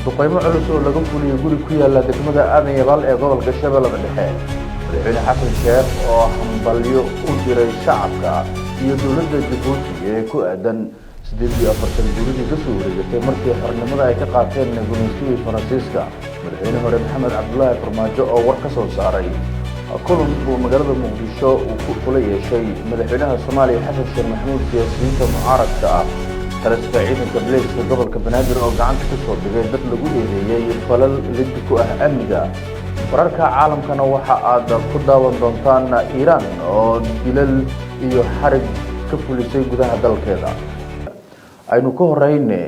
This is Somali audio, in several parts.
Duqeymo culus oo laga fuliyey guri ku yaala degmada Aadan Yabaal ee gobolka Shabeellada Dhexe. Madaxweyne Xasan Sheekh oo hambalyo u diray shacabka iyo dowladda Jabuuti ee ku aadan 48 guuridii kasoo wareegatay markii xornimada ay ka qaateen gumaystihii Faransiiska. Madaxweyne hore Maxamed Cabdulaahi Farmaajo oo war ka soo saaray kulan uu magaalada Muqdisho uu kula yeeshay madaxweynaha Soomaaliya Xasan Sheekh Maxamuud siyaasiyiinta mucaaradka ah. Taliska ciidanka bileyska gobolka Banaadir oo gacanta ku soo dhigay dad lagu eedeeyey falal lid ku ah amniga. Wararka caalamkana waxa aad ku daawan doontaan Iiraan oo dilal iyo xarig ka fulisay gudaha dalkeeda. Aynu ka horeyne,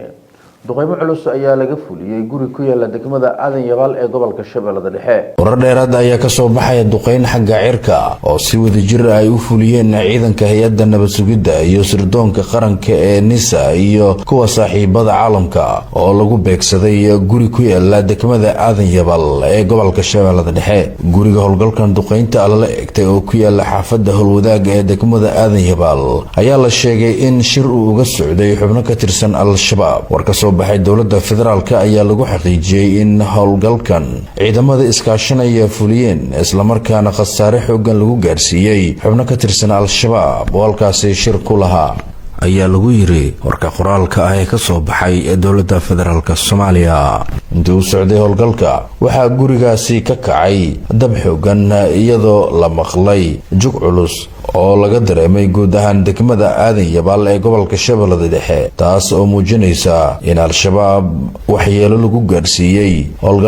duqeymo culus ayaa laga fuliyey guri ku yaala degmada Aadan Yabaal ee gobolka Shabeellada Dhexe. Warar dheeraad ayaa kasoo baxaya duqeyn xagga cirka oo si wadajir ay u fuliyeen ciidanka hay-adda nabad sugidda iyo sirdoonka qaranka ee NISA iyo kuwa saaxiibada caalamka oo lagu beegsaday guri ku yaala degmada Aadan Yabaal ee gobolka Shabeellada Dhexe. Guriga howlgalkan duqeynta lala egtay oo ku yaala xaafada Howlwadaag ee degmada Aadan Yabaal ayaa la sheegay in shir uu uga socday xubno ka tirsan Al-Shabaab. War kasoo baxay dowladda federaalka ayaa lagu xaqiijiyey in howlgalkan ciidamada iskaashanaya fuliyeen, islamarkaana khasaare xoogan lagu gaarsiiyey xubno ka tirsan Al-Shabaab oo halkaasi shir ku lahaa, ayaa lagu yiri warka qoraalka ah ee kasoo baxay ee dowladda federaalka Soomaaliya. Intii uu socday howlgalka waxaa gurigaasi ka kacay dab xoogan, iyadoo la maqlay jug culus oo laga dareemay guud ahaan degmada Aadan Yabaal ee gobolka Shabeellada Dhexe, taas oo muujinaysa in Al-Shabaab waxyeelo lagu gaarsiiyey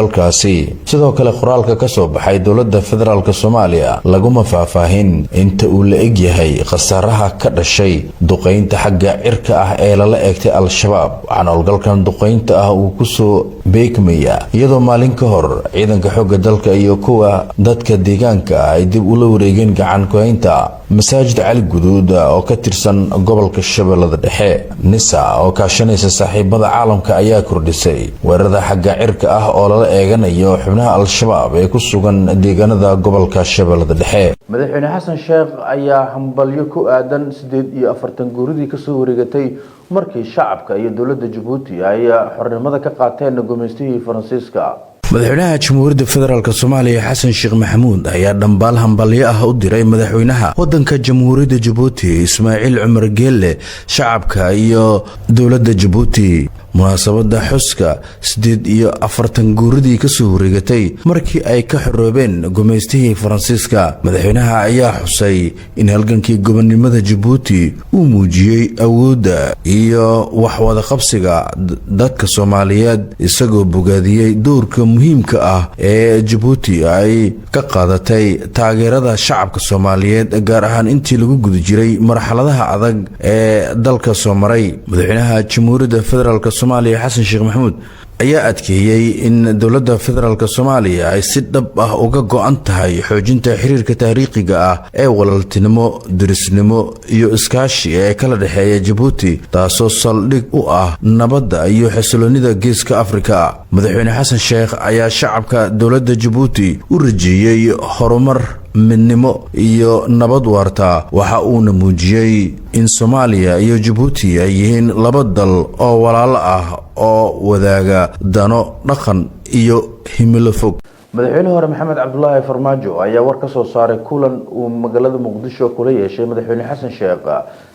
howlgalkaasi. Sidoo kale, qoraalka kasoo baxay dowladda federaalka Soomaaliya laguma faahfaahin inta uu la egyahay khasaaraha ka dhashay duqeynta xagga cirka ah ee lala eegtay Al-Shabaab. Waxaana howlgalkan duqeynta ah uu kusoo beegmaya iyadoo maalin ka hor ciidanka xoogga dalka iyo kuwa dadka deegaanka ay dib ula wareegeen gacan ku-haynta Masaajid Cali Guduud oo ka tirsan gobolka Shabeellada Dhexe. NISA oo kaashanaysa saaxiibada caalamka ayaa kordhisay weerarada xagga cirka ah oo lala eeganayo xubnaha Al-Shabaab ee ku sugan deegaanada gobolka Shabeellada Dhexe. Madaxweyne Xasan Sheekh ayaa hambalyo ku aadan 48 guuridii kasoo wareegatay markii shacabka iyo dowladda Jabuuti ay xornimada ka qaateen gumaystihii Faransiiska. Madaxweynaha Jamhuuriyadda Federaalka Soomaaliya Xasan Sheekh Maxamuud ayaa dhambaal hambalyo ah u diray madaxweynaha wadanka Jamhuuriyadda Jabuuti Ismaaciil Cumar Geelle, shacabka iyo dowladda Jabuuti munaasabada xuska 48 guuridii kasoo wareegatay markii ay ka xoroobeen gumaystihii Faransiiska. Madaxweynaha ayaa xusay in halgankii gobonnimada Jabuuti uu muujiyey awoodda iyo waxwadaqabsiga dadka Soomaaliyeed, isagoo bogaadiyey doorka muhiimka ah ee Jabuuti ay ka qaadatay taageerada shacabka Soomaaliyeed, gaar ahaan intii lagu guda jiray marxaladaha adag ee dalka soo maray. Madaxweynaha Jamhuuriyadda Federaalka Soomaaliya Xasan Sheekh Maxamuud ayaa adkeeyey in dowladda federaalka Soomaaliya ay si dhab ah uga go-an tahay xoojinta xiriirka taariikhiga ah ee walaaltinimo, dirisnimo iyo iskaashi ee kala dhexeeya Jabuuti, taasoo saldhig u ah nabadda iyo xasiloonida Geeska Afrika. Madaxweyne Xasan Sheekh ayaa shacabka dowladda Jabuuti u rajeeyey horumar, midnimo iyo nabad waarta. Waxa uuna muujiyey in Soomaaliya iyo Jabuuti ay yihiin laba dal oo walaalo ah oo wadaaga dano, dhaqan iyo himilo fog. Madaxweyne hore Maxamed Cabdulaahi Farmaajo ayaa war ka soo saaray kulan uu magaalada Muqdisho kula yeeshay madaxweyne Xasan Sheekh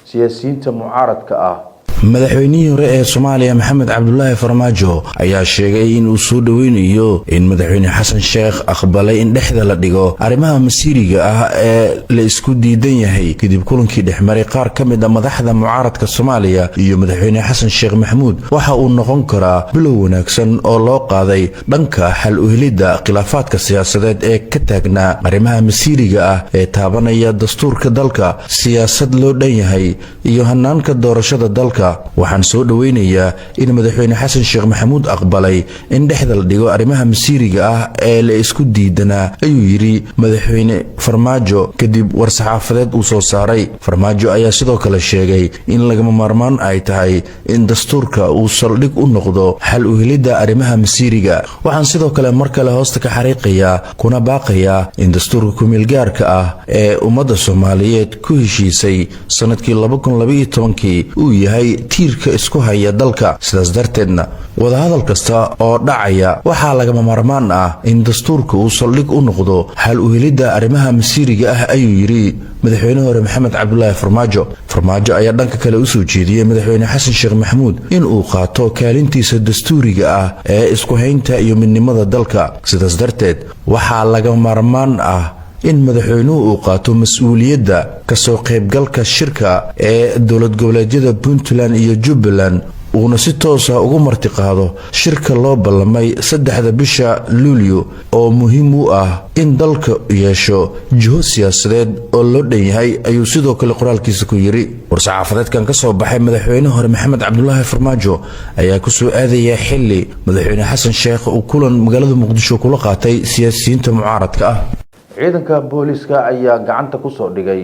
siyaasiyiinta mucaaradka ah. Madaxweynihii hore ee Soomaaliya Maxamed Cabdulaahi Farmaajo ayaa sheegay in uu soo dhoweynayo in madaxweyne Xasan Sheekh aqbalay in dhexda la dhigo arrimaha masiiriga ah ee la isku diidan yahay, kadib kulankii dhexmaray qaar ka mid ah madaxda mucaaradka Soomaaliya iyo madaxweyne Xasan Sheekh Maxamuud. Waxa uu noqon karaa bilow wanaagsan oo loo qaaday dhanka xal u helidda khilaafaadka siyaasadeed ee ka taagnaa arrimaha masiiriga ah ee taabanaya dastuurka dalka, siyaasad loo dhan yahay iyo hanaanka doorashada dalka. Waxaan soo dhoweynayaa in madaxweyne Xasan Sheekh Maxamuud aqbalay in dhexda la dhigo arrimaha masiiriga ah ee la isku diidanaa, ayuu yidhi madaxweyne Farmaajo kadib war-saxaafadeed uu soo saaray. Farmaajo ayaa sidoo kale sheegay in lagama maarmaan ay tahay in dastuurka uu saldhig u noqdo xal u helidda arrimaha masiiriga. Waxaan sidoo kale mar kale hoosta ka xariiqayaa kuna baaqayaa in dastuurka kumeelgaarka ah ee ummadda Soomaaliyeed ku heshiisay sanadkii 2012-kii uu yahay Tiirka isku haya dalka. Sidaas darteedna wadahadal kasta oo dhacaya waxaa lagama maarmaan ah in dastuurka uu saldhig u noqdo xal u helidda arrimaha masiiriga ah, ayuu yidhi madaxweyne hore Maxamed Cabdulaahi Farmaajo. Farmaajo ayaa dhanka kale usoo jeediyey madaxweyne Xasan Sheekh Maxamuud in uu qaato kaalintiisa dastuuriga ah ee isku haynta iyo midnimada dalka. Sidaas darteed waxaa laga maarmaan ah in madaxweynuhu uu qaato mas-uuliyadda kasoo qaybgalka shirka ee dowlad goboleedyada Puntland iyo Jubbaland, uuna si toosa ugu martiqaado shirka loo ballamay 3-da bisha Luulyo, oo muhiim u ah in dalka yeesho jiho siyaasadeed oo loo dhan yahay, ayuu sidoo kale qoraalkiisa ku yidhi. War-saxaafadeedkan ka soo baxay madaxweyne hore Maxamed Cabdulaahi Farmaajo ayaa kusoo aadaya xili madaxweyne Xasan Sheekh uu kulan magaalada Muqdisho kula qaatay siyaasiyiinta mucaaradka ah. Ciidanka booliska ayaa gacanta kusoo dhigay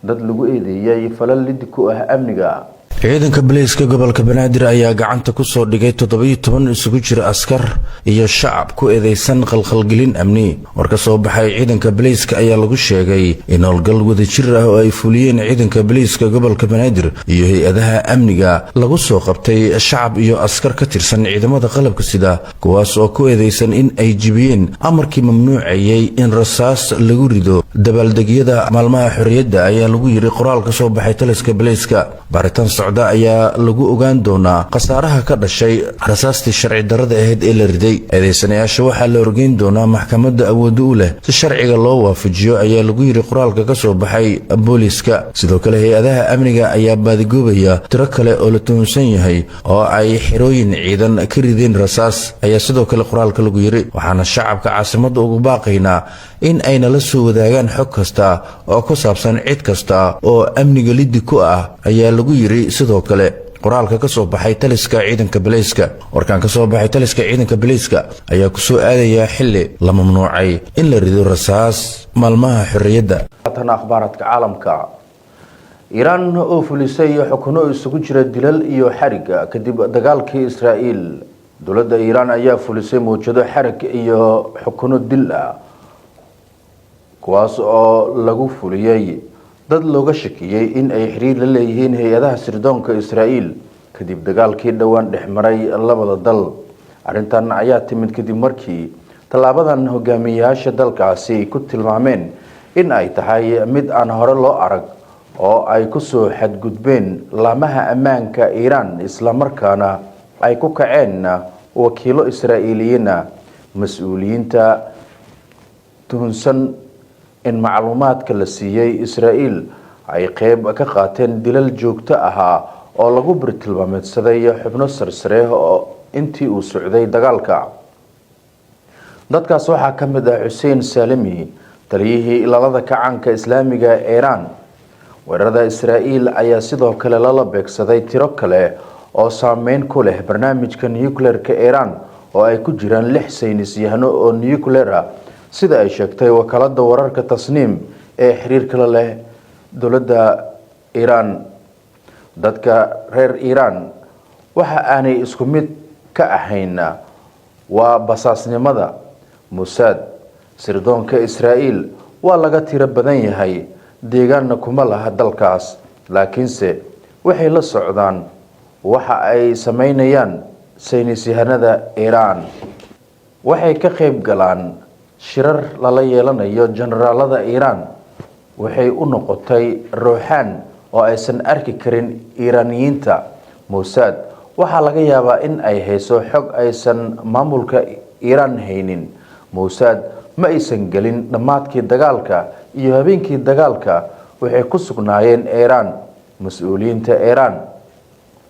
dad lagu eedeeyey falal lid ku ah amniga. Ciidanka booliiska gobolka Banaadir ayaa gacanta kusoo dhigay 17 isugu jira askar iyo shacab ku eedeysan qalqalgelin amni. War ka soo baxay ciidanka booliiska ayaa lagu sheegay in howlgal wadajir ah oo ay fuliyeen ciidanka booliiska gobolka Banaadir iyo hay-adaha amniga lagu soo qabtay shacab iyo askar ka tirsan ciidamada qalabka sida, kuwaas oo ku eedeysan in ay jibiyeen amarkii mamnuucayay in rasaas lagu rido dabaaldegyada maalmaha xorriyadda, ayaa lagu yiri qoraal ka soo baxay taliska booliiska. Baaritaan socda ayaa lagu ogaan doonaa khasaaraha ka dhashay rasaastii sharci darrada ahayd ee la riday. Eedeysanayaasha waxaa la horgeyn doonaa maxkamadda awoodda u leh si sharciga loo waafajiyo, ayaa lagu yiri qoraalka ka soo baxay booliiska. Sidoo kale hay-adaha amniga ayaa baadigoobaya tiro kale oo la tuhunsan yahay oo ay xerooyin ciidan ka rideen rasaas, ayaa sidoo kale qoraalka lagu yiri. Waxaana shacabka caasimadda ugu baaqaynaa in ay nala soo wadaagaan xog kasta oo ku saabsan cid kasta oo amniga liddi ku ah, ayaa lagu yiri sidoo kale qoraalka ka soo baxay taliska ciidanka booliiska. Warkan ka soo baxay taliska ciidanka booliiska ayaa kusoo aadaya xili la mamnuucay in la rido rasaas maalmaha xorriyadda. Haatan akhbaaradka caalamka. Iiraan oo fulisay xukuno isugu jira dilal iyo xariga kadib dagaalkii Israa'iil. Dowladda Iiraan ayaa fulisay mawjado xarig iyo xukuno dil ah, kuwaas oo lagu fuliyey dad looga shakiyey in ay xiriir la leeyihiin hay-adaha sirdoonka Israa'iil kadib dagaalkii dhowaan dhexmaray labada dal. Arrintan ayaa timid kadib markii tallaabadan hogaamiyayaasha dalkaasi ku tilmaameen in ay tahay mid aan hore loo arag oo ay kusoo xadgudbeen laamaha ammaanka Iiraan, islamarkaana ay ku kaceen wakiilo Israa'iiliyiina. Mas-uuliyiinta tuhunsan in macluumaadka la siiyey Israa'iil ay qeyb ka qaateen dilal joogto ahaa oo lagu birtilmaameedsaday xubno sarsare oo intii uu socday dagaalka. Dadkaas waxaa ka mid ah Xuseen Saalimi, taliyihii ilaalada kacaanka Islaamiga ee Iiraan. Weerarada Israa'iil ayaa sidoo kale lala beegsaday tiro kale oo saameyn ku leh barnaamijka nuclear-ka Iiraan, oo ay ku jiraan lix saynis yahano oo nuclear ah, sida ay sheegtay wakaalada wararka Tasniim ee xiriirka la leh dowladda Iiraan. Dadka reer Iiraan waxa aanay isku mid ka ahayn waa basaasnimada Musaad. Sirdoonka Israa'iil waa laga tiro badan yahay, deegaanna kuma laha dalkaas, laakiinse waxay la socdaan waxa ay sameynayaan saynis yahanada Iiraan. Waxay ka qayb galaan shirar lala yeelanayo generaalada Iiraan. Waxay u noqotay ruuxaan oo aysan arki karin Iiraaniyiinta. Mossad waxaa laga yaabaa in ay hayso xog aysan maamulka Iiraan haynin. Mossad ma aysan gelin dhammaadkii dagaalka iyo habeenkii dagaalka. Waxay ku sugnaayeen Iiraan. Mas-uuliyiinta Iiraan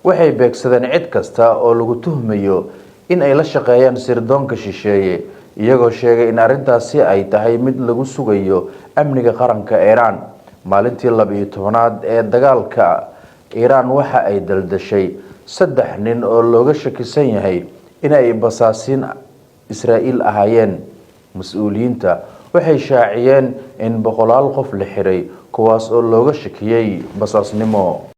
waxay beegsadeen cid kasta oo lagu tuhmayo in ay la shaqeeyaan sirdoonka shisheeye, iyagoo sheegay in arrintaasi ay tahay mid lagu sugayo amniga qaranka Iiraan. Maalintii 12aad ee dagaalka, Iiraan waxa ay daldashay saddex nin oo looga shakisan yahay in ay basaasiin Israa'iil ahaayeen. Mas-uuliyiinta waxay shaaciyeen in boqolaal qof la xiray, kuwaas oo looga shakiyey basaasnimo.